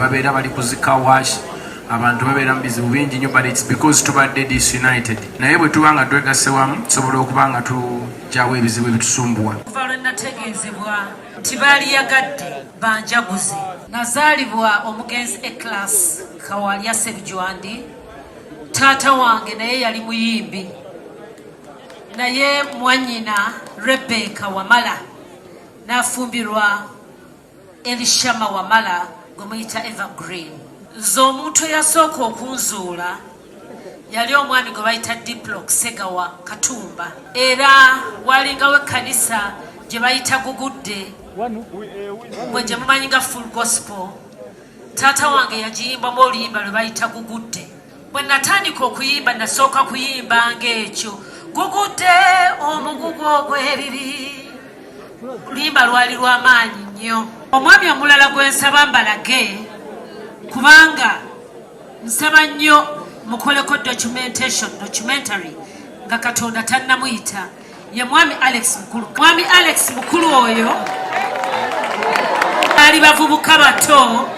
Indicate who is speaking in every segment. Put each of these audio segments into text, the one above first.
Speaker 1: Babeera bali ku zi car wash, abantu babeera mu bizibu bingi nnyo, but it's because tubadde disunited. Naye bwe tuba nga twegasse wamu, tusobola okuba nga tugyawo ebizibu ebitusumbuwa.
Speaker 2: Okuva lwe nategeezebwa nti baaliyagadde banjaguze. Nazaalibwa omugenzi Eclas Kawalya Sebujwandi. Taata wange naye yali muyimbi, naye mwannyina Rebecca Wamala n'afumbirwa Elishama Wamala gwe muyita Evergreen. Nze omuntu eyasooka okunzuula yali omwami gwe bayita Diplock Segawa Katumba, era walingawo ekkanisa gye bayita Gugudde, mwe gye mumanyi nga Full Gospel. Taata wange yagiyimbamu oluyimba lwe bayita Gugudde. Bwe natandika okuyimba, nasooka kuyimba ng'ekyo gugudde omugugu ogw'ebibi. Oluyimba lwali lw'amaanyi nnyo. Omwami omulala gwe nsaba mbalage, kubanga nsaba nnyo mukoleko documentation, documentary, nga Katonda tannamuyita, ye Mwami Alex Mukulu. Mwami Alex Mukulu oyo ali bavubuka bato,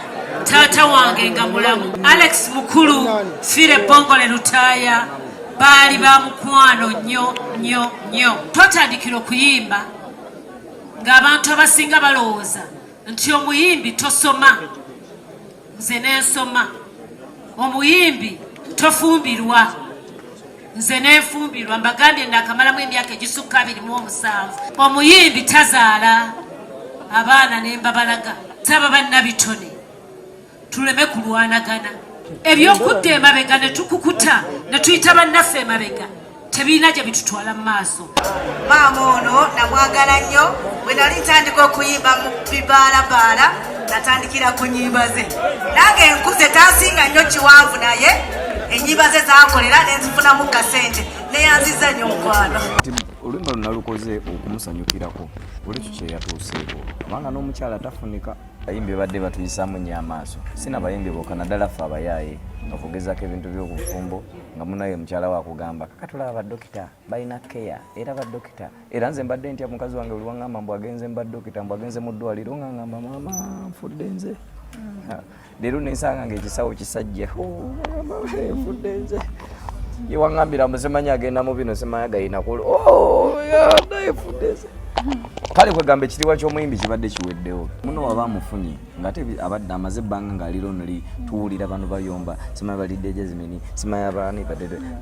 Speaker 2: taata wange nga mulamu. Alex Mukulu, Fire Bongole Lutaaya baali ba mukwano nnyo nnyo nnyo. Twatandikira okuyimba ng'abantu abasinga balowooza nti omuyimbi tosoma. Nze nensoma. Omuyimbi tofumbirwa. Nze nenfumbirwa. Mbagambye, nakamalamu emyaka egisukka 27. Omuyimbi tazaala abaana, nembabalaga. Saba bannabitone tuleme kulwanagana. Ebyokudda emabega ne tukukuta ne tuyita bannaffe emabega tebirina gye bitutwala mu maaso.
Speaker 3: Maama ono namwagala nnyo. Bwe nali ntandika okuyimba mu bibaalabaala, natandikira ku nyimba ze. Nange nkuze, tansinga nnyo kiwanvu, naye enyimba ze zakolera nenzifunamu kasente. Neyanziza nnyo, mukwano.
Speaker 4: Oluyimba luno nalukoze okumusanyukirako olwekyo kyeyatuuseeko, kubanga n'omukyala tafunika. Abayimbi badde batuyisaamu nnyo amaaso, si nabayimbi bokka, naddala ffe abayaaye, okugezako ebintu by'obufumbo nga munaye mukyala wakugamba, "Kakatulaba badokita balina keya era badokita." Era nze mbadde ntya mukazi wange buli waŋŋamba mbu agenze mu badokita, mbu agenze mu ddwaliro, nga ŋŋamba, "Maama, nfudde nze." Leero nensanga nga ekisawo kisajja, nfudde nze. Yewaŋŋambira mbu simanyi agenda mu bino, simanyi agayina kulu, nfudde nze. Kale kwegamba ekitiibwa ky'omuyimbi kibadde kiweddewo. Muno waba amufunye ngaate abadde amaze ebbanga ng'ali lonely, tuwulira bano bayomba, simanyi balidde Jazmine, simanyi abaani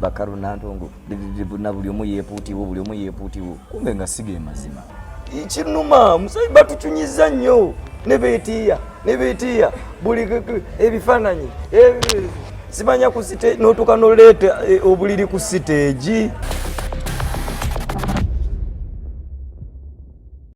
Speaker 4: bakarunantongo, na buli omu yeepuutiwo, buli omu yeepuutiwo, kumbe nga siga mazima. Kinuma musayi batucunyiza nnyo ne beetiiya ne beetiiya buli ebifaananyi, simanya ku stage, n'otuuka noleeta obuliri ku siteegi.